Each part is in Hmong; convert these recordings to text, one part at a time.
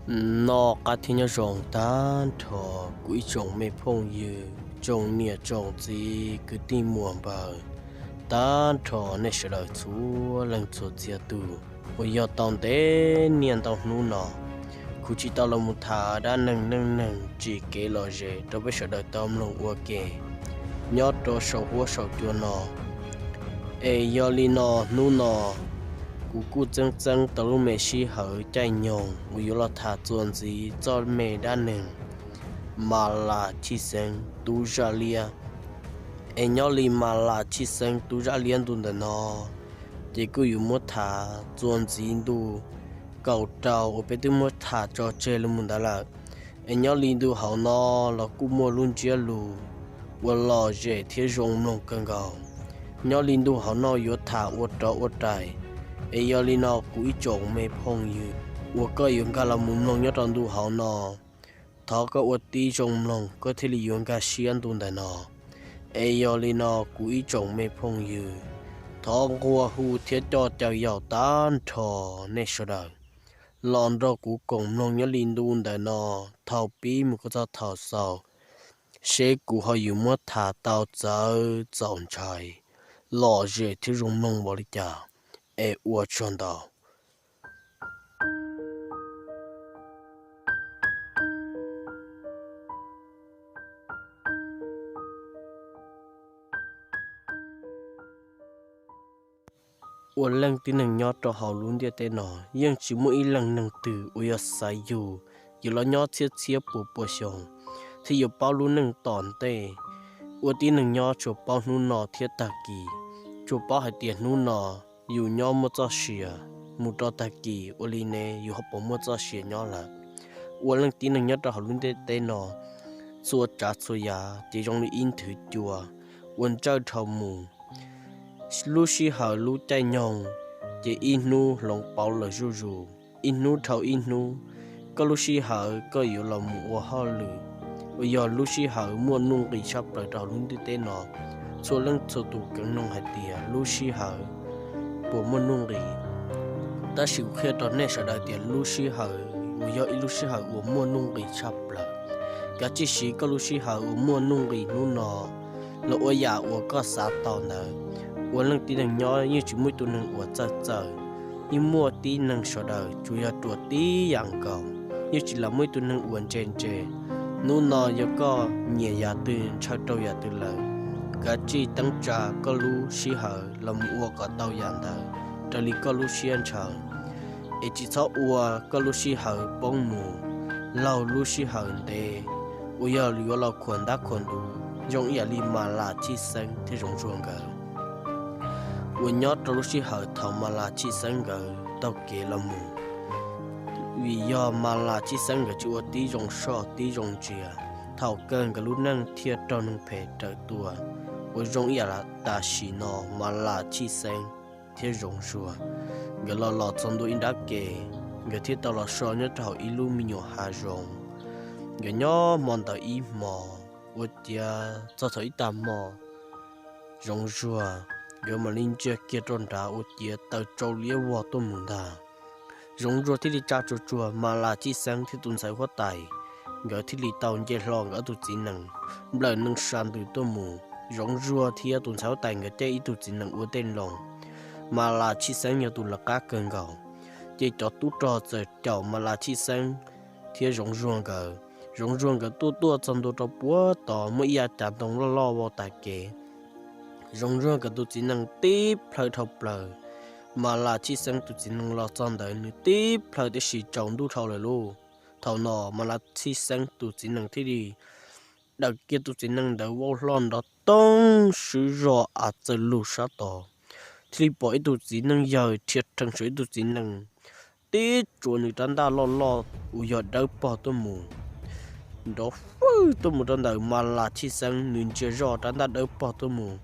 Noj qab thiab nyob zoo tag nrho kuv ib tsoom me phooj ywg, tsoom niam tsoom txiv kwv tij muam npawg, tag nrho nej sawv daws txhua leej txhua txhia tus uas yog tau ntev niaj ntau hnub no kuv tsis tau los mus tham dab neeg neej neeg tsim kev lom zem rau peb sawv daws tau mloog ua ke nyob rau saum huab saum cua no. Es yog li no, hnub no kuv kuj txeeb txeeb tau lub me sij hawm caij nyoog uas yuav los tham txuas ntxiv txoj me dab neeg Mas Las Chij Xeeb tub zaj liab. Es nyob li Mas Las Chij Xeeb tub zaj liab ntu ntawm no, ces kuj yuav muab tham txuas ntxiv ntu kaum rau uas peb twb muab tham tso tseg los mus ntawd lawm. Es nyob li ntu hauv no los kuj muaj lub ntsiab lus uas lom zem thiab zoo mloog kawg nkaus. Nyob li ntu hauv no yuav tham ua rov ua rais. Es yog li no kuv ib tsoom me phooj ywg uas koj yuav nkag los mus mloog nyob rau ntu hauv no, thov koj ua tib zoo mloog koj thiaj li yuav nkag siab ntu ntawm no. Es yog li no kuv ib tsoom me phooj ywg, thov nqua hu thiab coj caw yaum tag nrho nej sawv daws los nrog kuv koom mloog nyob li ntu ntawm no thaum pib mus kom txog thaum xaus, seb kuv ho yuav muab tham tau txawv txaus ntshai, lom zem thiab zoo mloog npaum li cas. Es ua tsaug ntau. Ua leej tib neeg nyob rau hauv lub ntiaj teb no, yeej tsis muaj ib leej neeg twg uas yog xaiv yug yuav los nyob txhiab txhiab puas puas xyoo thiaj yuav paub lub neej tom ntej. Ua tib neeg nyob tsuas paub hnub no thiab tag kis, tsuas paub hais tias hnub no yus nyob muaj txoj sia, mus rau tag kis ua li ne yus ho puas muaj txoj sia nyob lawm. Ua leej tib neeg nyob rau hauv lub ntiaj teb no, txhua tsav txhua yam ces zoo li ib nthwv cua uas ntsawj dhau mus. Lub sij hawm lub caij nyoog ces ib hnub hloov pauv lawm zuj zus, ib hnub dhau ib hnub. Koj lub sij hawm koj yuav los mus ua hauj lwm uas yog lub sij hawm muaj nuj nqis tshaj plaws rau hauv lub ntiaj teb no. Txhua leej txhua tus keev noog hais tias lub sij hawm puas muaj nuj nqis, tab sis kuv qhia rau nej sawv daws tias lub sij hawm uas yog ib lub sij hawm uas muaj nuj nqis tshaj plaws. Kav tsij siv koj lub sij hawm uas muaj nuj nqis hnub no los ua yam uas koj xav tau ntawd. Ua leej tib neeg nyob yeej tsis muaj ib tug neeg uas txawj txawj, yeej muaj tib neeg sawv daws tsuas yog ruam tib yam nkaus, yeej tsis lam muaj ib tug neeg uas ntse ntse. Hnub no yog koj nyiam yam twg ntshaw rau yam twg lawm, kav tsij teeb tsa koj lub sij hawm los mus ua kom tau yam ntawd raws li koj lub siab ntshaw, es tsis txhob ua koj lub sij hawm poob mus laug lub sij hawm ntev uas yog yuav los khuam ntab khuam ntuv zoo ib yam li Mas Las Chij Xeeb thiab Zoov Zuag nkawd uas nyob rau lub sij hawm thaum Mas Las Chij Xeeb nkawd taug kev los mus. Vim yog Mas Las Chij Xeeb nkawd tsis ua tib zoo soj tib zoo ntsia, thaum kawg nkawd lub neej thiaj raug neeg phem raws tua, uas zoo ib yam tam sim no Mas Las Chij Xeeb thiab Zoov Zuag nkawd los los txog ntua ib nrab ke, nkawd thiaj tau los so nyob rau hauv ib lub me nyuam hav zoov. Nkawd nyob hmo ntawd ib hmo, ua ciav txog thaum ib tag hmo, Zoov Zuag nkawd mam li ntsia kiag rau nrad ua ciav taws tsau liab vog tuaj mus ntag. Zoov Zuag thiaj li tsa tsuag tsuag Mas Las Chij Xeeb thiab tus ntxhais huab tais, nkawd thiaj li tau nce hlo nkawd ob tug txiv nees nplawm nees sa ntws tuaj mus. Zoov Zuag thiab tus ntxhais huab tais nkawd caij ib tug txiv nees ua tej loo. Mas Las Chij Xeeb yog tus lawv qab kawg nkaus, ces cov tub rog txawm caum Mas Las Chij Xeeb thiab Zoov Zuag nkawd. Zoov Zuag nkawd tuaj tuaj txog ntua rau puag tod muaj ib yav cav ntoo loj loj vau tas kev. Zoov Zuag nkawd tus txiv nees tib plhaw dhau plaws. Mas Las Chij Xeeb tus txiv nees los txog ntawd nws tib plhaw tiam sis tsaus ntuj dhau lawm lauj. Thaum no Mas Las Chij Xeeb tus txiv nees thiaj li daws kiag tus txiv nees ntawd vau hlo nrov toog swb zog av txawm lug sab tod, thiaj li pom ib tug txiv neej yawg rhia rhees saum ib tug txiv nees tib tsuas nws rab ntaj loj loj uas yog dawb paug tuaj mus. Nrov fwj tuaj mus rau ntawm Mas Las Chij Xeeb, nws ntsia zoj rab ntaj dawb paug tuaj mus,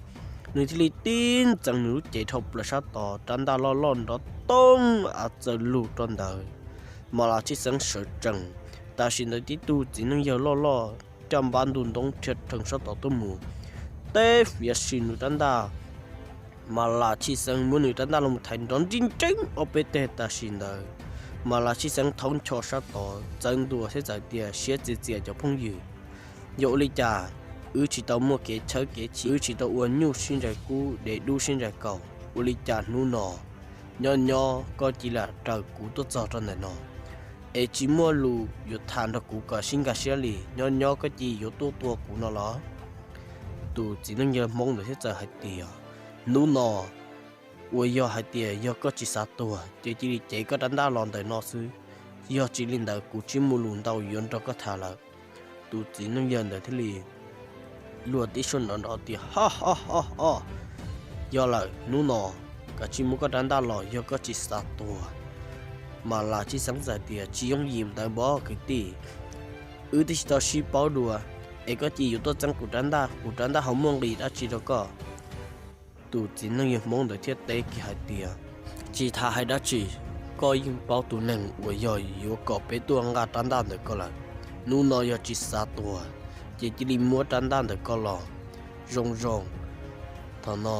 nws thiaj li tib ntxeev nws lub cev dhau plaws sab tod, rab ntaj loj loj nrov toog av txawm lug rau ntawd. Mas Las Chij Xeeb sawv tsees, tam sim ntawd tib tug txiv neej yawg loj loj caj npab ntuj ntoob rhia rhees sab tod tuaj mus, teb fiav si nws rab ntaj. Mas Las Chij Xeeb muab nws rab ntaj los thaiv nrov nrib nreeb ob peb teg tam sim ntawd, Mas Las Tshij Xeeb thaub ncho sab tod txawv ntua thiab txawm tias, siab txias txias cov phooj ywg, yog ua li cas wb tsis tau muaj kev chawb kev chim, wb tsis tau ua nyuj sib ntsais kub dev dub sib ntsais kaus, ua li cas hnub no nyob nyob koj cia li raws kuv tuaj txog rau ntawm no es tsis muaj lus yuav tham nrog kuv kom sib nkag siab li? Nyob nyob koj cia li yuav tuaj tua kuv no los? Tus txiv neej yawg Hmoob ntawd thiaj txawm hais tias, hnub no uas yog hais tias yog koj tsis xav tuag ces cia li cev koj rab ntaj los ntawm no xwb, yog tsis li ntawd kuv tsis muaj lus ntau yuav nrog koj tham lawm. Tus txiv neej yawg ntawd thiaj li luag tib suab nrov nrov tias, ho ho ho ho, yog lawm, hnub no kav tsij muab koj rab ntaj los yog koj tsis xav tuag. Mas Las Tshij Xeeb txawm tias, tsis yooj yim ntawd npog kwv tij, wb twb tsis tau sib paub dua es koj cia li yuav tuaj txeeb kuv rab ntaj, kuv rab ntaj ho muaj nqis dab tsi rau koj? Tus txiv neej yawg Hmoob ntawd thiaj teb kiag hais tias, tsis tas hais dab tsi, koj yeej paub tus neeg uas yog yuav kom peb tuaj nqa rab ntaj ntawm koj lawm. Hnub no yog tsis xav tuag ces cia li muab rab ntaj ntawm koj los zoo zoo. Thaum no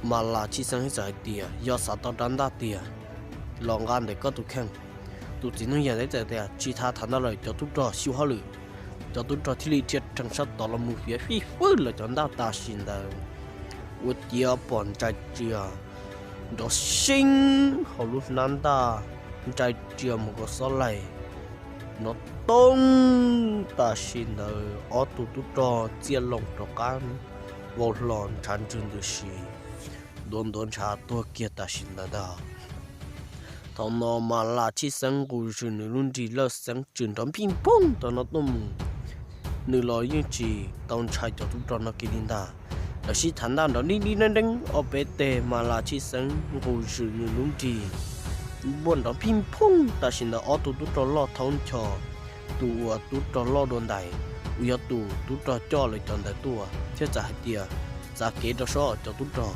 Mas Las Tshij Xeeb thiaj txawm hais tias, yog xav tau rab ntaj tiag los nqa ntawm koj tus kheej. Tus txiv neej yawg ntawd txawm tias, tsis tas tham ntau lawm, cov tub rog xyu hauj lwm. Cov tub rog thiaj li dhia rhees sab tod los mus fiav fij fwj los cov ntaj tam sim ntawd ua ciav pom ntsais tsias nrov seeb hauv lub hnab ntaj, ntsais tsias mus nkaus xob laig nrov toog. Tam sim ntawd ob tug tub rog txiaj loo rov qab vau hlo ntshav ntswg ntws si, ntuav ntuav ntshav tuag kiag tam sim ntawd ntag. Thaum no Mas Las Tshij Xeeb nqus zws nws lub nrig lawj xeeb tswm nrov nphij nphooj tau no tuaj mus, nws los yeej tsis tau ntshai cov tub rog no kiag li ntag. Lawv sib tham ntaj nrov nib nib neeb neeb ob peb teg, Mas Las Tshij Xeeb nqus zws nws lub nrig npuaj nrov nphij nphooj. Tam sim ntawd ob tug tub rog loj thaub ncho, tus uas tub rog loj dua ntais uas yog tus tub rog coj lawv cov ntawd tuaj thiaj txawm hais tias, txav kev rau soj cov tub rog.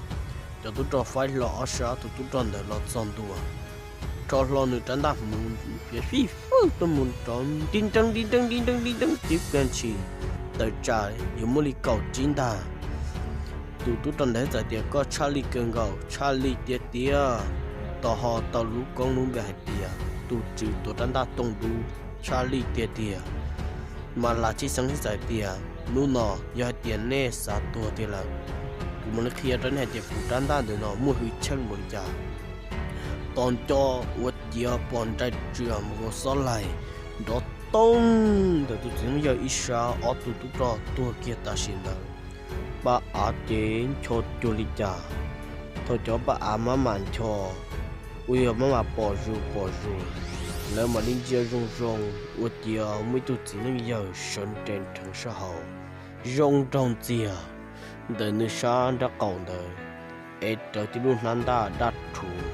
Cov tub rog faib hlo ob sab, tus tub rog ntawd los txog ntua, rho hlo nws rab ntaj hmuv, fij fwj tuaj mus rov nti nreeb nti nreeb nti nreeb nti nreeb tib pliag ntshis, tawm tsam yuav muaj li kaum tsib ntag. Tus tub rog ntawd txawm tias, koj tshaj lij kawg nkaus, tshaj lij tiag tiag. Tos ho tau lub koob lub npe hais tias tus tswv tuav rab ntaj tooj dub, tshaj lij tiag tiag. Mas Las Tshij Xeeb thiaj txawm tias, hnub no yog hais tias nej xav tuag tiag lawm, kuv mam li qhia rau nej hais tias kuv rab ntaj ntawm no muaj hwj chim npaum li cas. Tos nco ua ciav pom ntsais tsias mus nkaus xob laig nrov toog ntawm tus txiv neej yawg ib sab, ob tug tub rog tuag kiag tam sim ntawd. Paj av ces ncho cuag li cas, thaum cov paj av maj mam ncho uas yog maj mam pom zus pom zus, lawv mam li ntsia zoo zoo ua ciav muaj ib tug txiv neej yawg sawv nres nrheev sab hauv, zoo nraug ntxiag. Ntawm nws sab nraub qaum ntawd ev rawv tib lub hnab ntaj daj rhuv,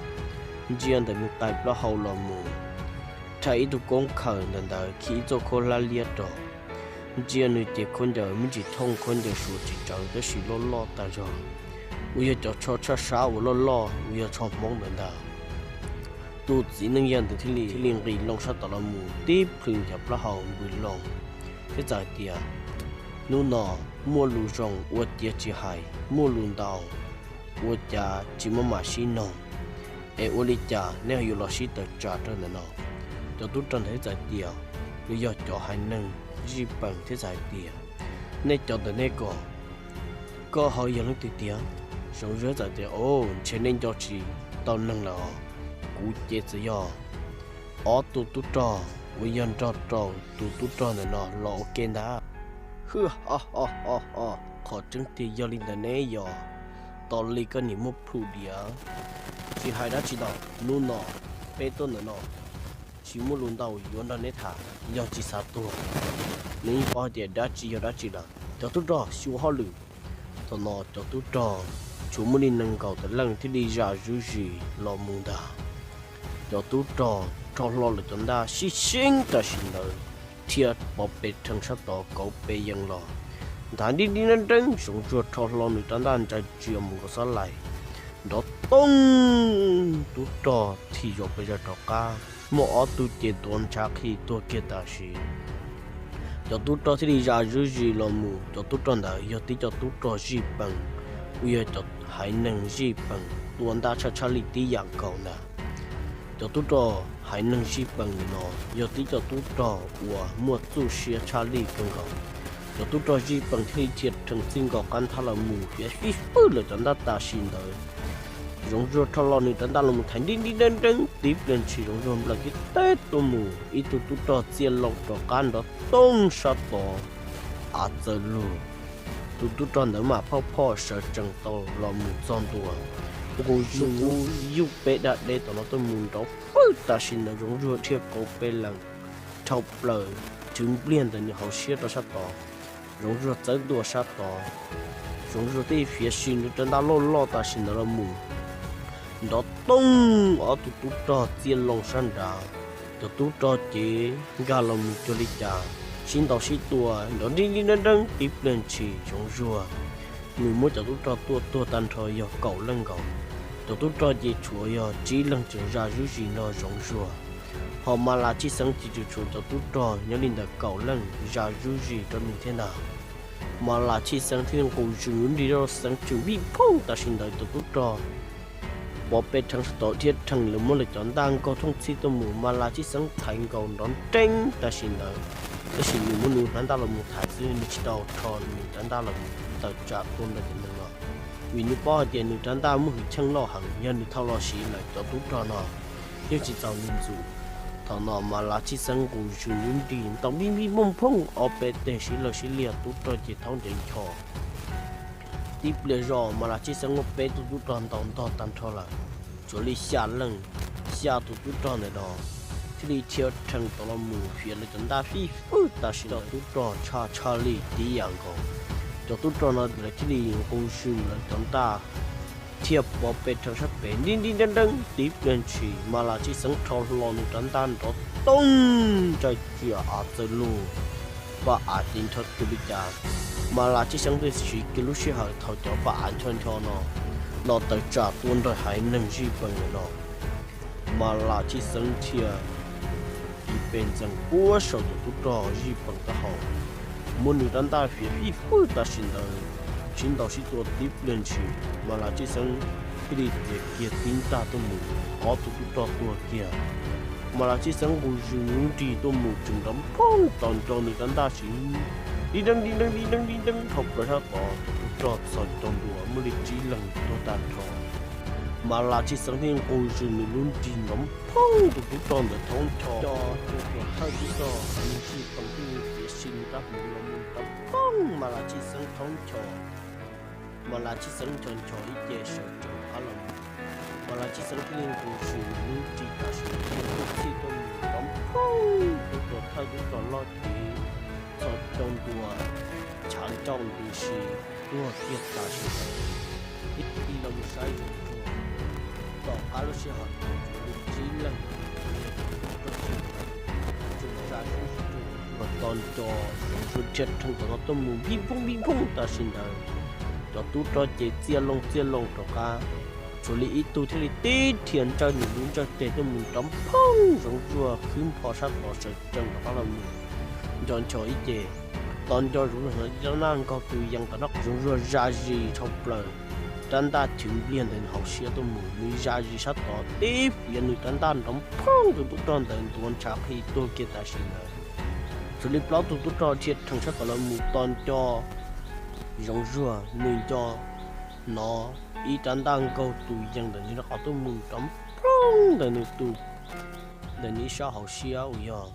ntsia ntawm nws qais plaub hau los mus, rhais ib tug koob khaws ntawm ntawd khi ib txoj khaub hlab liab rau. Ntsia nws ces khaub ncaws me ntsis thooj, khaub ncaws suav tsis tsawv tab sis loj loj tas zog, uas yog cov tsho tshaj sab uas loj loj uas yog tsho Hmoob ntawd ntag. Tus txiv neej yawg ntawd thiaj li nqis loo sab tod los mus tib plhws nchav plaub hau npws loo, thiab txawm hais tias, hnub no muaj lus zoo ua ciav tsis hais, muaj lus ntau ua cas tsis muaj mam sib noog, es ua li cas nej yuav los sib tawm tsam rau ntawm no? Cov tub rog ntawd thiaj txawm tias, nws yog cov haiv neeg zij peem thiab txawm hais tias, nej cov ntawm nej ko, koj ho yog leej twg tiag? Zoov Zuag txawm tias, o, ntshe nej nco tsis tau neeg lawm os, kuv ces txawm yog ob tug tub rog uas yog nrog rau tus tub rog ntawm no los ua ke ntag. Hwj, qhov tseeb tiag yog li ntawd ne yog, tos li koj niam muab plhu diav. Tsis hais dab tsi lawm, hnub no peb tuaj ntawm no tsis muaj lus ntau yuav nrog neb tham, yog tsis xav tuag, neb yeej paub hais tias dab tsi yog dab tsi lawm. Cov tub rog xyu hauj lwm. Thaum no cov tub rog tshuav muaj li nees nkaum tawm leej thiaj li zam zuj zus los mus ntag. Cov tub rog rho hlo lawv cov ntaj sib seeb tam sim ntawd, dhia pov pes rhees sab tod kauv pes yees los, ntav nti nti nreeb nreeb, Zoov Zuag rho hlo nws rab ntaj ntsais tsias mus nkaus xob laig, nrov toog, tub rog thim zom pes zaws rov qab, muaj ob tug ces tuav ntshav qhi tuag kiag tam sim. Cov tub rog thiaj li zam zuj zus los mus, cov tub rog ntawd yog tib co tub rog zij peem, uas yog cov haiv neeg zij peem tua ntaj tshaj tshaj lij tib yam nkaus ntag. Cov tub rog haiv neeg zij peem no yog tib cov tub rog uas muaj txuj siab tshaj lij kawg nkaus. Cov tub rog zij peem thiaj li dhia rhees txij nkaus qab nthab los mus hiav fij fwj lawm cov ntaj tam sim ntawd. Zoov Zuag rho hlo nws rab ntaj los mus thaiv nrib nrib nreeb nreeb tib pliag ntshis Zoov Zuag nplawm kiag teb tuaj mus ib tug tub rog txiaj loo rov qab nrov toog sab tod av txawv lug. Tus tub rog ntawd mam phauj phoj sawv tsees tau los mus txog ntua, nqus zug yuj peb dab deb tom no tuaj mus nrov fwj tam sim ntawd Zoov Zuag dhia kauv pes lees dhau plaws thwv npliag ntawm nws hauv siab rau sab tod. Zoov Zuag txawb ntua sab tod, Zoov Zuag thiaj fiav sim nws rab ntaj loj loj tam sim ntawd los mus nrov toog ob tug tub rog txiaj loo sab nrad. Cov tub rog ces nkag los mus cuag li cas sib ntaus sib tua nrov nrib nrib nreeb nreeb tib pliag ntshis Zoov Zuag nws muab cov tub rog tua tuag tag nrho yog kaum leej nkaus. Cov tub rog ces tshuav yog tsib leeg tseem zam zuj zus nrog Zoov Zuag, ho Mas Las Tshij Xeeb ces tseem tshuav cov tub rog nyob li ntawm kaum leej zam zuj zus rau nws thiab ntag. Mas Las Tshij Xeeb thiaj nqus zog lub nrig rau xeev tseem vij phooj tam sim ntawd cov tub rog pov pes rhees sab tod dhia rhees lawv muab lawv cov ntaj nkaug thooj txhij tuaj mus Mas Las Tshij Xeeb thaiv nkaus nrov nreeb tam sim ntawd, tab sis nws muab nws rab ntaj los mus thaiv xwb nws tsis tau rho nws rab ntaj los mus tawm tsam tua nrog cov neeg no, vim nws paub hais tias nws rab ntaj muaj hwj chim loj heev yog nws thau los siv lawm cov tub rog no yeej tsis txaus nws ntxub. Thaum no Mas Las Tshij Xeeb nqus zog lub nrig ntaus npij npij phooj phooj ob peb teg sib law sib liag tub rog ces thaub ntev ncho. Tib pliag zog Mas Las Tshij Xeeb muab peb tug tub rog ntaus ntog tag nrho lawm, tshuav li xya leej, xya tus tub rog ntawd no thiaj li dhia rhees tod los mus fiav lawv cov ntaj fij fwj tam sim ntawd tub rog tshaj tshaj li tib yam nkaus. Cov tub rog no lawv thiaj li nqus zog lawv cov ntaj dhia pov pes rhees sab pem nrib nrib nreeb nreeb tib pliag ntshis Mas Las Tshij Xeeb rho hlo nws rab ntaj nrov toog ntsaj cia av txawv lug, paj av ces ncho cuag li cas. Mas Las Tshij Xeeb thiaj siv kiag lub sij hawm thaum cov paj av ncho ncho no los tawm tsam tua nrog haiv neeg zij peem no. Mas Las Tshij Xeeb dhia tiv pes ntxees puag saum cov tub rog zij peem taub hau, muab nws rab ntaj fiav fij fwj tam sim ntawd sib ntaus sib tua tib pliag ntshis Mas Las Tshij Xeeb thiaj li txiav kiag tib ntaj tuaj mus, ob tug tub rog tuag kiag. Mas Las Tshij Xeeb nqus zog lub nrig tuaj mus tseem nrov phooj tos nco nws rab ntaj siv nrib nreeb nrib nreeb nrib nreeb nrib nreeb dhau plaws sab tod, cov tub rog txhos caug ntua muaj li tsib leeg tuag tag nrho. Mas Las Tshij Xeeb thiaj nqus zog nws lub nrig nrov phooj tus tub rog ntawd thaub ncho, tus thawj tub rog haiv neeg zij peem thiaj li fiav sim nws rab hmuv los mus nrov phooj Mas Las Tshij Xeeb thaub ncho. Mas Las Tshij Xeeb ncho ncho ib ce sawv tsees qab los mus, Mas Las Tshij Xeeb thiaj li nqus zog nws lub nrig tam sim ntawd thiaj li txhij tuaj mus nrov phooj, tub rog thawj tub rog loj cev txhos caug ntua, ntshav ncauj ntws si tuag kiag tam sim ntawd. Ib tib los mus saib Zoov Zuag, tom qab lub sij hawm thaum Zoov Zuag tsib leeg, Zoov Zuag tseem zam zuj zus, tos nco Zoov Zuag dhia rhees tom no tuaj mus npij phooj npij phooj tam sim ntawd, cov tub rog ces txiaj loo txiaj loo rov qab, tshuav li ib tug thiaj li tib dhia ntsawj nws lub ntsawj teg tuaj mus nrov phooj, Zoov Zuag khwb npho sab tod sawv tsees rov qab los mus ncho ncho ib ce. Tos nco Zoov Zuag hnov rab ntaj nkaug tus yees tom no, Zoov Zuag zam zis dhau plaws, rab ntaj chwv npliag ntawm nws hauv siab tuaj mus, nws zam zis sab tod tib fiav nws rab ntaj nrov phooj, tus tub rog ntawd ntuav ntshav qhi tuag kiag tam sim ntawd. Xws li plaub tug tub rog dhia rhees sab tod los mus tos nco Zoov Zuag, nws nco hnov ib rab ntaj nkaug tus yees ntawm nws rau qhov tuaj mus nrov phooj ntawm nws tus, ntawm nws ib sab hauv siab uas yog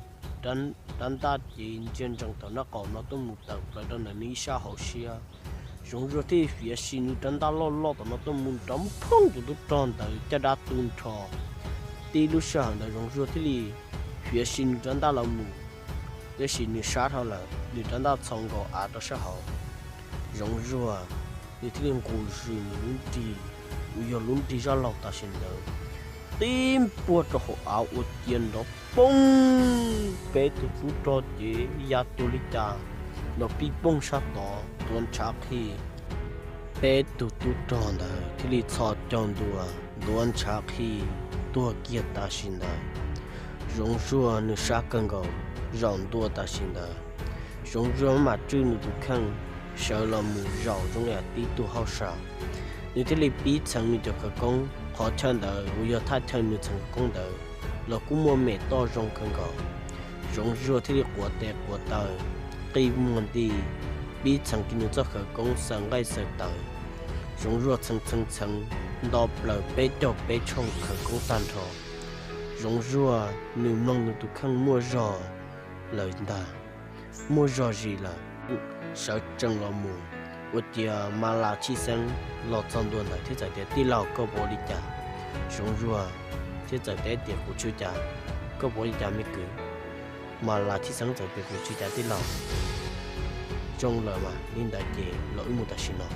rab ntaj ces ntsia ntsees thaum nraub qaum no tuaj mus tawm plaws rau ntawm nws ib sab hauv siab. Zoov Zuag thiaj fiav sim nws rab ntaj loj loj tom no tuaj mus nrov phooj, tus tub rog ntawd caj dab tu nrho. Tib lub sij hawm ntawd Zoov Zuag thiaj li fiav sim nws rab ntaj los mus, tab sis nws sab dhau lawm, nws rab ntaj txhos nkaus av rau sab hauv. Zoov Zuag nws thiaj li nqus zog nws lub nrig uas yog lub nrig zaj laug tam sim ntawd, tib npuaj rau hauv av ua cia nrov poob, peb tug tub rog ces ya cuag li cas nrov pij pooj sab tod ntuav ntshav qhi. Peb tug tub rog ntawd thiaj li txhos caug ntua ntuav ntshav qhi tuag kiag tam sim ntawd. Zoov Zuag nws sab kawg nkaus, zaum ntua tam sim ntawd, Zoov Zuag mam tswj nws tus kheej sawv los mus zaum zoo yam tib tug hauj sam. Nws thiaj li pib txheev nws cov khawv koob, qhov chaw ntawd uas yog thaj chaw nws txheev khawv koob ntawd los kuj muaj mem toj zoo kawg nkaus. Zoov Zuag thiaj li quav tes quav taw, qi muag nti, pib txheev kiag nws txoj khawv koob xaws nqaij xaws tawv. Zoov Zuag txheev txheev txheev, nto plaws peb caug peb tshooj khawv koob tag nrho. Zoov Zuag nws mloog nws tus kheej muaj zog lawm ntag, muaj zog zis lawm. Sawv tsees los mus ua ciav Mas Las Tshij Xeeb los txog ntua ntawd thiab txawm tias, Tij laug, koj puas ua li cas? Zoov Zuag thiab txawm teb tias, Kuv tsis ua cas. Koj puas ua li cas me kwv? Mas Las Tshij Xeeb txawm tias, Kuv tsis ua cas tij laug. Zoo lawm mas, li ntawd ces los wb mus tam sim no.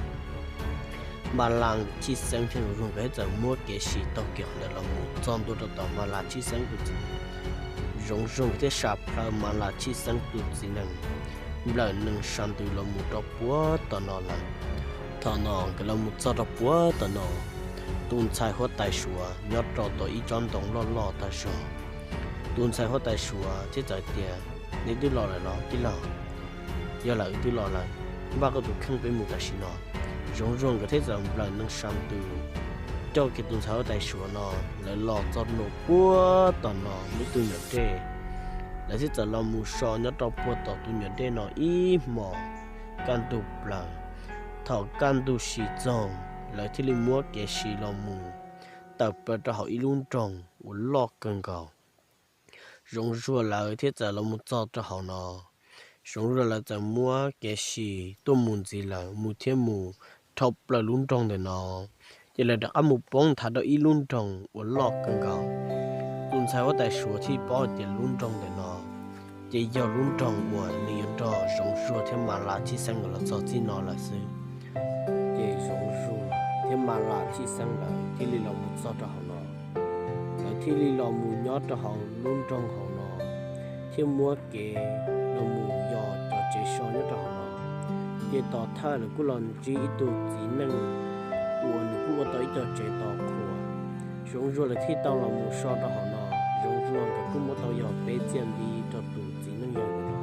Mas Las Tshij Xeeb thiab Zoov Zuag nkawd thiaj txawm muab kev sim taug kev qhov ntawd los mus txog ntua rau tom Mas Las Tshij Xeeb tus txiv. Zoov Zuag nkawd thiaj sam plhaw Mas Las Tshij Xeeb tus txiv nees nplawm nees sa ntws los mus rau puag tom no lawm. Thaum no nkawd los mus txog rau puag tom no, tus ntxhais huab tais Suav nyob rau tom ib tsob ntoo loj loj tag zog. Tus ntxhais huab tais Suav thiaj txawm tias, Neb twb los lawm los tij laug? Yog lawm, wb twb los lawm, npaj koj tus kheej peb mus tam sim no. Zoov Zuag nkawd thiaj txawm nplawm nees sa ntws coj kiag tus ntxhais huab tais Suav no, lawv los txog ntua puag tom no muaj tus nyuam dej. Lawv thiaj txawm los mus so nyob rau puag tom tus nyuam dej no ib hmos kaj ntug plaws. Thaum kaj ntug sis txoog, lawv thiaj li muab kev sim los mus tawm plaws rau hauv ib lub nroog uas loj kawg nkaus. Zoov Zuag lawv thiaj txawm los mus txog rau hauv no. Zoov Zuag lawv txawm muab kev sim tuaj mus ntxiv lawm, mus thiab mus dhau plaws lub nroog ntawm no, ces lawv rov qab mus poob nthav rau ib lub nroog uas loj kawg nkaus. Tus ntxhais huab tais Suav thiaj paub hais tias lub nroog ntawm no ces yog lub nroog uas nws yuav nrog Zoov Zuag thiab Mas Las Tshij Xeeb nkawd los txog txij no lawm xwb. Ces Zoov Zuag thiab Mas Las Tshij Xeeb lawv thiaj li los mus txog rau hauv no. Lawv thiaj li los mus nyob rau hauv lub nroog hauv no, thiaj muab kev los mus yos cov tsev so nyob rau hauv no. Ces tom thawj lawv kuj los ntsib ib tug txiv neej uas nws kuj ua tau ib co tsev tos qhua. Zoov Zuag lawv thiaj tau los mus so rau hauv no. Zoov Zuag nkawd kuj muab tau yog peb txiaj nti rau tus txiv neej yawg ntawm no.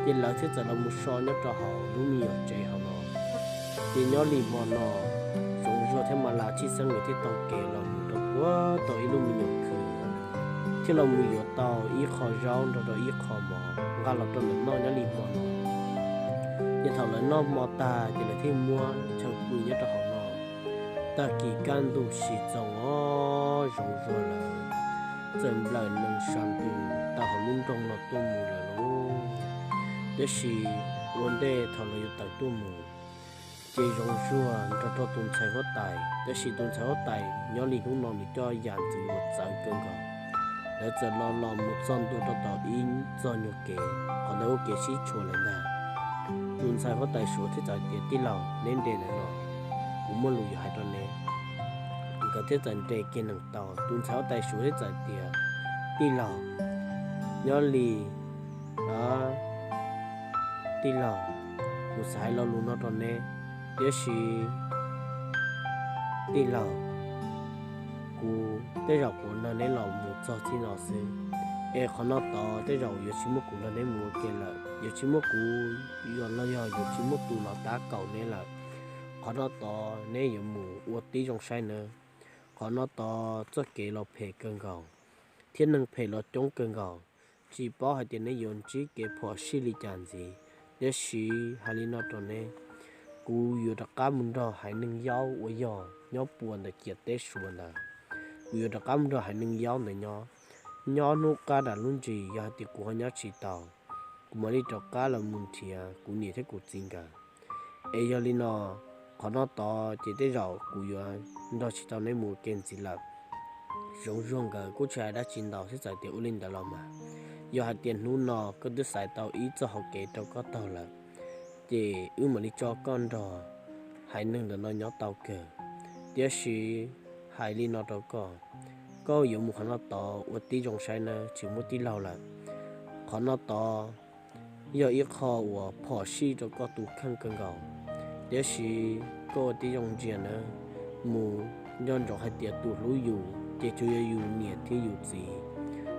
Ces lawv thiaj txawm los mus so nyob rau hauv lub me nyuam tsev hauv no. Ces nyob li hmo no, Zoov Zuag thiab Mas Las Tshij Xeeb nkawd thiaj taug kev los mus rau puag tom ib lub me nyuam khw, thiaj los mus yuav tau ib qho zaub nrog rau ib qho mov nqa los rau lawv noj nyob li hmo no. Ces thaum lawv noj hmo tag ces lawv thiaj muab chaw pw nyob rau hauv no. Tag kis kaj ntug sis txoog os, Zoov Zuag lawv txawm nplawm nees sa ntws tawm hauv lub nroog los tuaj mus lawm lauj. Tab sis ua ntej thaum lawv yuav tawm tuaj mus, ces Zoov Zuag nrog rau tus ntxhais huab tais, tab sis tus ntxhais huab tais nyob li hnub no nws coj yam ntxwv uas txawv kawg nkaus. Lawv txawm los los mus txog ntua rau tom ib txoj nyuag kev, qhov ntawd ua kev sib tshuam lawm ntag. Tus ntxhais huab tais Suav thiaj txawm tias, Tij laug, neb nres ntawm no, kuv muaj lus yuav hais rau neb. Nkawd thiaj txawm nres kiag nees tau. Tus ntxhais huab tais Suav thiaj txawm tias, Tij laug, nyob li, tij laug, kuv xav hais lo lus no rau neb, tiam sis tij laug, kuv tej zaum kuv nrog neb los mus txog txij no xwb, es qhov no tod tej zaum yuav tsis muaj kuv nrog neb mus ua ke lawm, yuav tsis muaj kuv, yuav los yog yuav tsis muaj tus los tab kaum neb lawm. Qhov no tod neb yuav mus ua tib zoo saib nawb. Qhov no tod txoj kev los phem kawg nkaus, thiab neeg phem los coob kawg nkaus. Tsis paub hais tias neb yuav ntsib kev phom sij li cas ntxiv, tiam sis hais li no rau neb, kuv yuav rov qab mus nrog haiv neeg Yaub uas yog nyob puas ntawm ciam teb Suav ntawd. Kuv yuav rov qab mus nrog haiv neeg Yaub ntawd nyob. Nyob hnub qab nram lub ntsis yog hais tias kuv ho nyob tsis tau, kuv mam li rov qab los mus nrhiav kuv niam thiab kuv txiv nkawd. Es yog li no, qhov no tod ces tej zaum kuv yuav nrog tsis tau neb mus ua ke ntxiv lawm. Zoov Zuag nkawd kuj tsis hais dab tsi ntau thiab txawm tias, Ua li ntawd los mas, yog hais tias hnub no koj twb xaiv tau ib txoj hauv kev rau koj taug lawm, ces wb mam li tso koj nrog haiv neeg ntawm no nyob tau kawg. Tiam sis hais li no rau koj, koj yuav mus qhov no tod ua tib zoo saib nawb, tsis muaj tij laug lawm. Qhov no tod yog ib qho uas phom sij rau koj tus kheej kawg nkaus, tiam sis koj ua tib zoo ntsia nawb, mus nco ntsoov hais tias tus hlub yus ces tsuas yog yus niam thiab yus txiv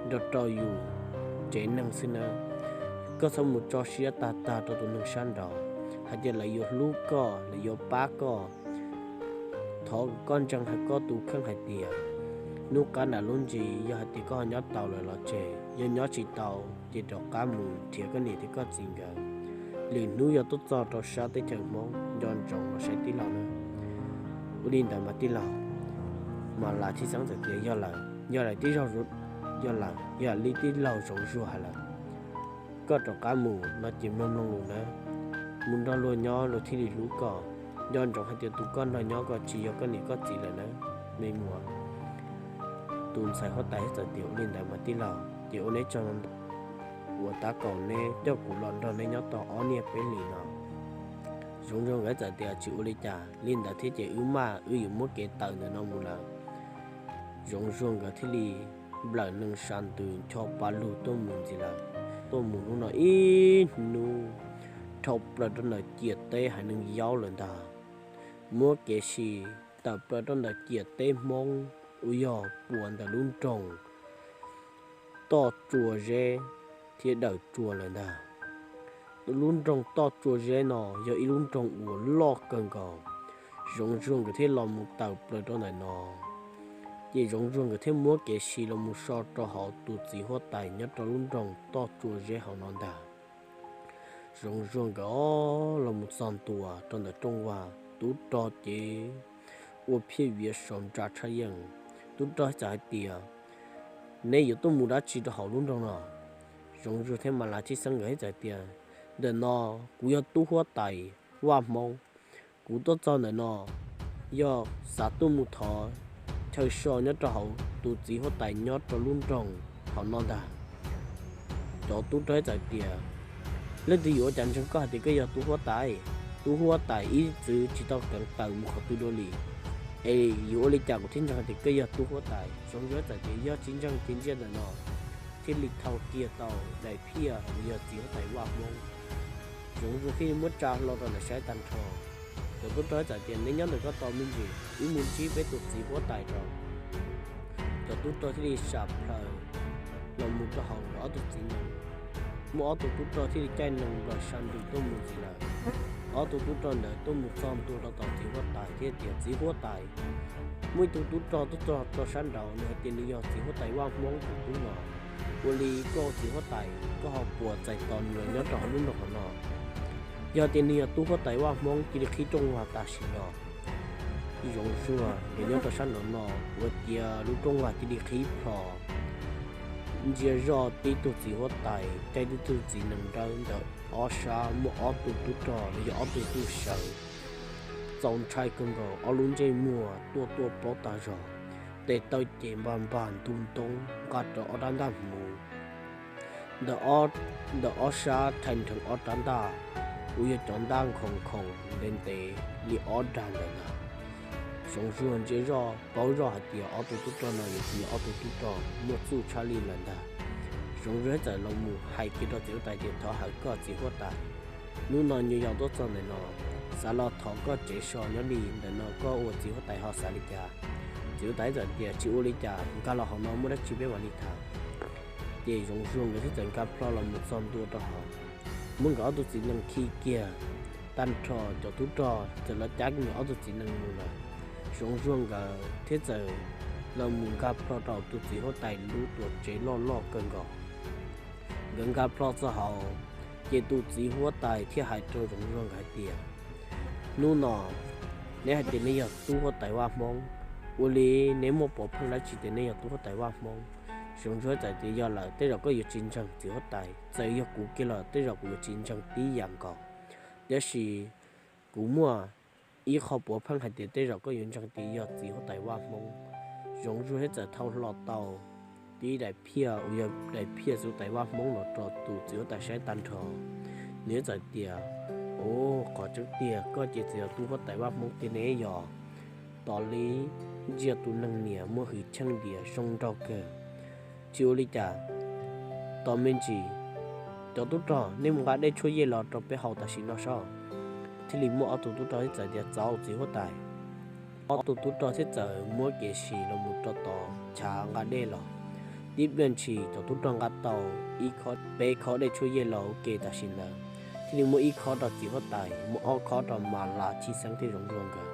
nrog rau yus tsev neeg xwb nawb. Koj txhob mus tso siab tag tag rau tus neeg sab nraud hais tias lawv yuav hlub koj, lawv yuav pab koj. Thov koj ntseeg hais koj tus kheej hais tias Hnub qab nram lub ntsis yog hais tias koj ho nyob tau lawm los tseg, yog nyob tsis tau ces rov qab mus nrhiav koj niam thiab koj txiv nkawd. Lwm hnub yog tuaj txog rau sab teb chaws Hmoob nco ntsoov los saib tij laug na. Ua li ntawd mas tij laug, Mas Las Tshij Xeeb txawm tias, Yog lawm, yog lawm tij laug, yog lawm, yog li tij laug Zoov Zuag hais lawm. Koj rov qab mus no ces mloog mloog lus nawb, mus nrog luag nyob luag thiaj li hlub koj. Nco ntsoov hais tias tus koj nrog nyob ko tsis yog koj niam koj txiv lawm nawb me muam. Tus ntxhais huab tais txawm tias, Ua li ntawd mas tij laug, ces ua neb tsaug ntau uas tab kaum neb coj kuv los nrog neb nyob tau ob niaj peb hlis no. Zoov Zuag nkawd txawm tias, Tsis ua li cas, li ntawd thiab ces wb maj wb yuav muab kev tawm ntawm no mus lawm. Zoov Zuag nkawd thiaj li nplawm nees sa ntws ncho pa lug tuaj mus ntxiv lawm. Tuaj mus hnub no ib hnub dhau plaws rau ntawm ciam teb haiv neeg Yaub lawm ntag. Muab kev si tawm plaws rau ntawm ciam teb Hmoob uas yog puas ntawm lub nroog Toj Tsua Zeb thiab Dawm Tsua lawm ntag. Lub nroog Toj Tsua Zeb no yog ib lub nroog uas loj kawg nkaus. Zoov Zuag nkawd thiaj los mus tawm plaws rau ntawm no, ces Zoov Zuag nkawd thiaj muab kev si los mus so rau hauv tus txiv huab tais nyob rau lub nroog Toj Tsua Zeb hauv no ntag. Zoov Zuag nkawd los mus txog ntua rau ntawm rooj vag, tub rog ces ua phiaj viav saum ntsa tshaj yeej. Tub rog txawm hais tias, Neb yuav tuaj mus dab tsi rau hauv lub nroog no? Zoov Zuag thiab Mas Las Tshij Xeeb nkawd txawm tias, Ntawm no kuv yog tub huab tais vaj Hmoob, kuv tuaj txog ntawm no yog xav tuaj mus thov chaw so nyob rau hauv tus txiv huab tais nyob rau lub nroog hauv no ntag. Cov tub rog txawm tias, Leej twg yuav ua cas ntseeg koj hais tias koj yog tub huab tais? Tub huab tais ib txwm tsis tau keev tawm mus qhov twg dua li, es yuav ua li cas kuv thiaj ntseeg hais tias koj yog tub huab tais? Zoov Zuag txawm tias, Yog tsis ntseeg ces ntsia ntawm no. Thiaj li thau kiag tau daim phiaj uas yog txiv huab tais vaj Hmoob. Zoov Zuag thiaj li muab tsa hlo rau ntawm saib tag nrho. Cov tub rog txawm tias, Neb nyob ntawm ko tos me ntsis, wb mus ntsib peb tus txiv huab tais rau. Cov tub rog thiaj li sam plaws los mus rau hauv nkawd ob tug txiv nees, muaj ob tug tub rog thiaj li caij nees nplawm sa ntws tuaj mus ntxiv lawm. Ob tug tub rog ntawd tuaj mus txog ntua rau tom txiv huab tais thiaj tias, Txiv huab tais, muaj ib tug tub rog tuaj txog rau sab nraud, nws hais tias nws yog txiv huab tais vaj Hmoob tus tub no. Ua li koj txiv huab tais, koj ho puas txais tos nws los nyob rau hauv lub nroog hauv no? Yog tias nws yog tub huab tais vaj Hmoob, cia li qhib rooj vag tam sim no. Zoov Zuag nkawd nyob rau sab nraud no, ua ciav lub rooj vag cia li qhib plho. Ntsia zoj tib tug txiv huab tais caij tib tug txiv nees nrawb ntawm ob sab muaj ob tug tub rog los yog ob tug tub sawv txaus ntshai kawg nkaus, ob lub ntsej muag tuaj tuaj plaub tag zog, tes taw ces npag npag ntu ntoob nqa rau ob rab ntaj hmuv. Ntawm ob sab rhais nrheev ob rab ntaj uas yog cov ntaj nkhaus nkhaus ntev ntev li ob dag ntawd ntag. Zoov Zuag ntsia zoj paub zoj hais tias ob tug tub rog no yuav tsum yog ob tug tub rog muaj txuj tshaj lij lawm ntag. Zoov Zuag txawm los mus hais kiag rau txiv huab tais tias, Thov hawm koj txiv huab tais, hnub no nyuam yaus tuaj txog ntawm no, xav los thov koj tsev so nyob li ntawm no, koj ua txiv huab tais ho xav li cas? Txiv huab tais txawm tias, Tsis ua li cas, nkag los hauv no muaj dab tsi peb mam li tham. Ces Zoov Zuag nkawd thiaj txawm nkag plho los mus txog ntua rau hauv, muab nkawd ob tug txiv nees khi kiag tag nrho, cov tub rog txawm los cab nkawd ob tug txiv nees mus lawm. Zoov Zuag nkawd thiaj txawm los mus nkag plho rau tus txiv huab tais lub tuam tsev loj loj kawg nkaus. Nkawd nkag plho txog hauv, ces tus txiv huab tais thiaj hais rau Zoov Zuag nkawd hais tias, Hnub no neb hais tias neb yog tub huab tais vaj Hmoob, ua li neb muaj puav pheej dab tsi tias neb yog tub huab tais vaj Hmoob? Zoov Zuag txawm tias, Yog lawm, tej zaum koj yuav tsis ntseeg txiv huab tais, txawm yog kuv kiag los tej zaum kuv yuav tsis ntseeg tib yam nkaus. Tab sis kuv muaj ib qho puav pheej hais tias tej zaum koj yuav ntseeg tias yog txiv huab tais vaj Hmoob. Zoov Zuag thiaj txawm thau hlo tau tib daim phiaj uas yog daim phiaj txiv huab tais vaj Hmoob los rau tus txiv huab tais saib tag nrho. Nws thiaj txawm tias, Ov, qhov tseeb tiag koj ces txawm yog tub huab tais vaj Hmoob tiag ne yog. Tos li ntsia tus neeg niam muaj hwj chim tias zoo nraug kawg. Tsis ua li cas, tos me ntsis, cov tub rog, nej mus nqa dej tshuaj yej los rau peb haus tam sim no saib. Thiaj li muaj ob tug tub rog thiaj txawm tias, Txaus txiv huab tais. Ob tug tub rog thiaj txawm muab kev si los mus rau tom chav nqa dej los. Tib pliag ntshis cov tub rog nqa tau ib khob, peb khob dej tshuaj yej los ua ke tam sim ntawd, thiaj li muab ib khob rau txiv huab tais, muab ob khob rau Mas Las Tshij Xeeb thiab Zoov Zuag nkawd,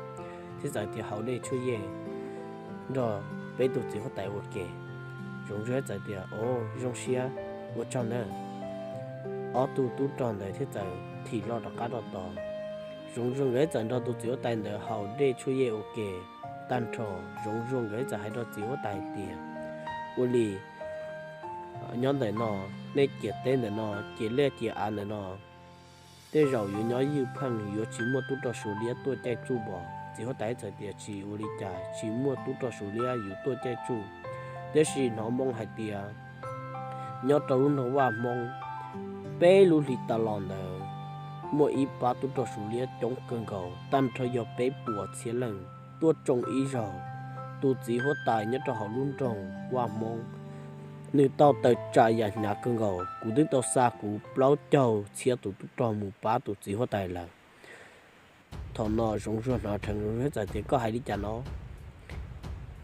thiaj txawm tias haus dej tshuaj yej nrog peb tus txiv huab tais ua ke. Zoov Zuag txawm tias, O, zoo siab, ua tsaug nawb. Ob tug tub rog ntawd thiaj txawm thim los rov qab rau tod. Zoov Zuag nkawd txawm nrog tus txiv huab tais ntawd haus dej tshuaj yej ua ke tag nrho. Zoov Zuag nkawd txawm hais rau txiv huab tais hais tias, Ua li, nyob ntawm no, nej ciam teb ntawm no, ciam liaj ciam av ntawm no, tej zaum yuav nyob ywj pheej, yuav tsis muaj tub rog Suav liab tuaj caij tsuj pom. Txiv huab tais txawm tias, Tsis ua li cas, tsis muaj tub rog Suav liab yuav tuaj caij tsuj. Tiam sis hnov moo hais tias nyob rau lub nroog Vaj Hmoob, peb lub hlis tas los ntawd muaj ib pab tub rog Suav liab coob kawg nkaus, tag nrho yog peb puas txhiab leej, tuaj tsoo ib zaug. Tus txiv huab tais nyob rau hauv lub nroog Vaj Hmoob, nws tau tawm tsam yam hnyav kawg nkaus. Kuv twb tau xa kuv plaub caug txhiab tus tub rog mus pab tus txiv huab tais lawm. Thaum no Zoov Zuag hnov dheev, Zoov Zuag txawm tias, Koj hais li cas no?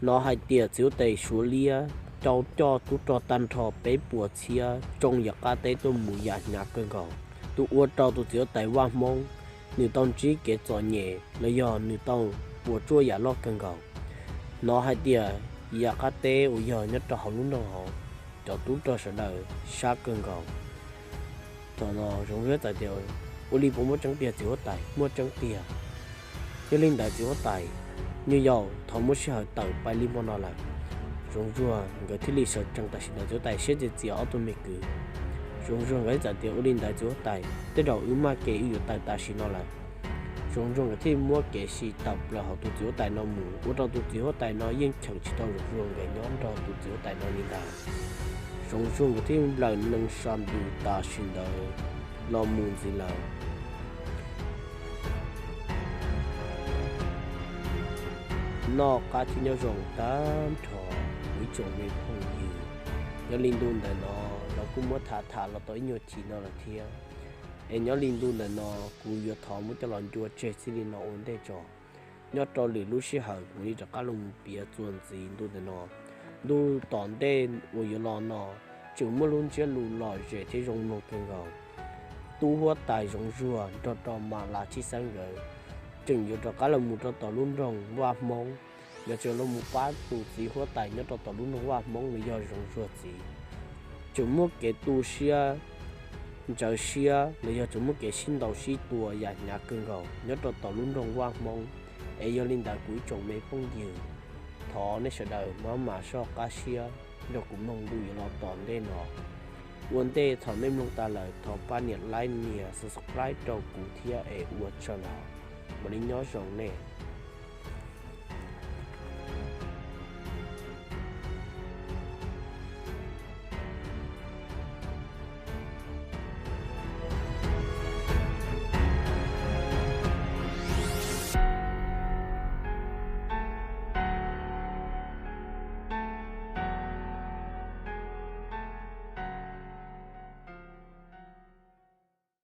Hnov hais tias txiv huab tais Suav liab rau coj tub rog tag nrho peb puas txhiab tsoo yam qab teb tuaj mus yam hnyav kawg nkaus. Tus ua rau tus txiv huab tais Vaj Hmoob nws tau ntsib kev txom nyem los yog nws tau puas tsuaj yam loj kawg nkaus. Hnov hais tias yam qab teb uas yog nyob rau hauv lub nroog hauv, cov tub rog sawv daws sab kawg nkaus. Thaum no Zoov Zuag txawm tias, Ua li puas muaj tseeb tiag txiv huab tais? Muaj tseeb tiag. Yog li ntawd txiv huab tais, nyuj yaus, thov muab sij hawm tawm pais li hmo no lawm. Zoov Zuag nkawd thiaj li sawv tsees tam sim ntawd, txiv huab tais siab txias txias ob tug me kwv. Zoov Zuag nkawd txawm tias, Ua li ntawd txiv huab tais, tej zaum wb maj kev wb yuav tawm tam sim no lawm. Zoov Zuag nkawd thiaj muab kev sib tawm plaws hauv tus txiv huab tais no mus, ua rau tus txiv huab tais no yeej cheem tsis tau Zoov Zuag nkawd nyob nrog tus txiv huab tais no li ntag. Zoov Zuag nkawd thiaj nplawm nees sa ntus tam sim ntawd los mus ntxiv lawm. Noj qab thiab nyob zoo tag nrho kuv ib tsoom me phooj ywg. Nyob li ntu ntawm no los kuj muab tham tham los tau ib nyuag chim no lawm thiab. Es nyob li ntu ntawm no kuv yuav thov muab coj los ncua tseg txij li no ua ntej tso. Nyob rau lwm lub sij hawm kuv li rov qab los mus piav txuas ntxiv ntu ntawm no. Ntu tom ntej uas yuav los no tseem muaj lub ntsiab lus lom zem thiab zoo mloog kawg nkaus. Tub huab tais Zoov Zuag nrog rau Mas Las Tshij Xeeb nkawd tseem yuav rov qab los mus rau tom lub nroog Vaj Hmoob, yuav tseem los mus pab tus txiv huab tais nyob rau tom lub nroog Vaj Hmoob los yog Zoov Zuag txiv. Tseem muaj kev tu siab, ntsawv siab los yog tseem muaj kev sib ntaus sib tua yam hnyav kawg nkaus nyob rau tom lub nroog Vaj Hmoob. Es yog li ntawd kuv ib tsoom me phooj ywg, thov nej sawv daws maj mam soj qab siab nrog kuv mloog ntu yuav los tom ntej no. Ua ntej thaum nej mloog tas lawm thov pab nias like nias subscribe rau kuv thiab es ua tsaug ntau. Mam li nyob zoo nej.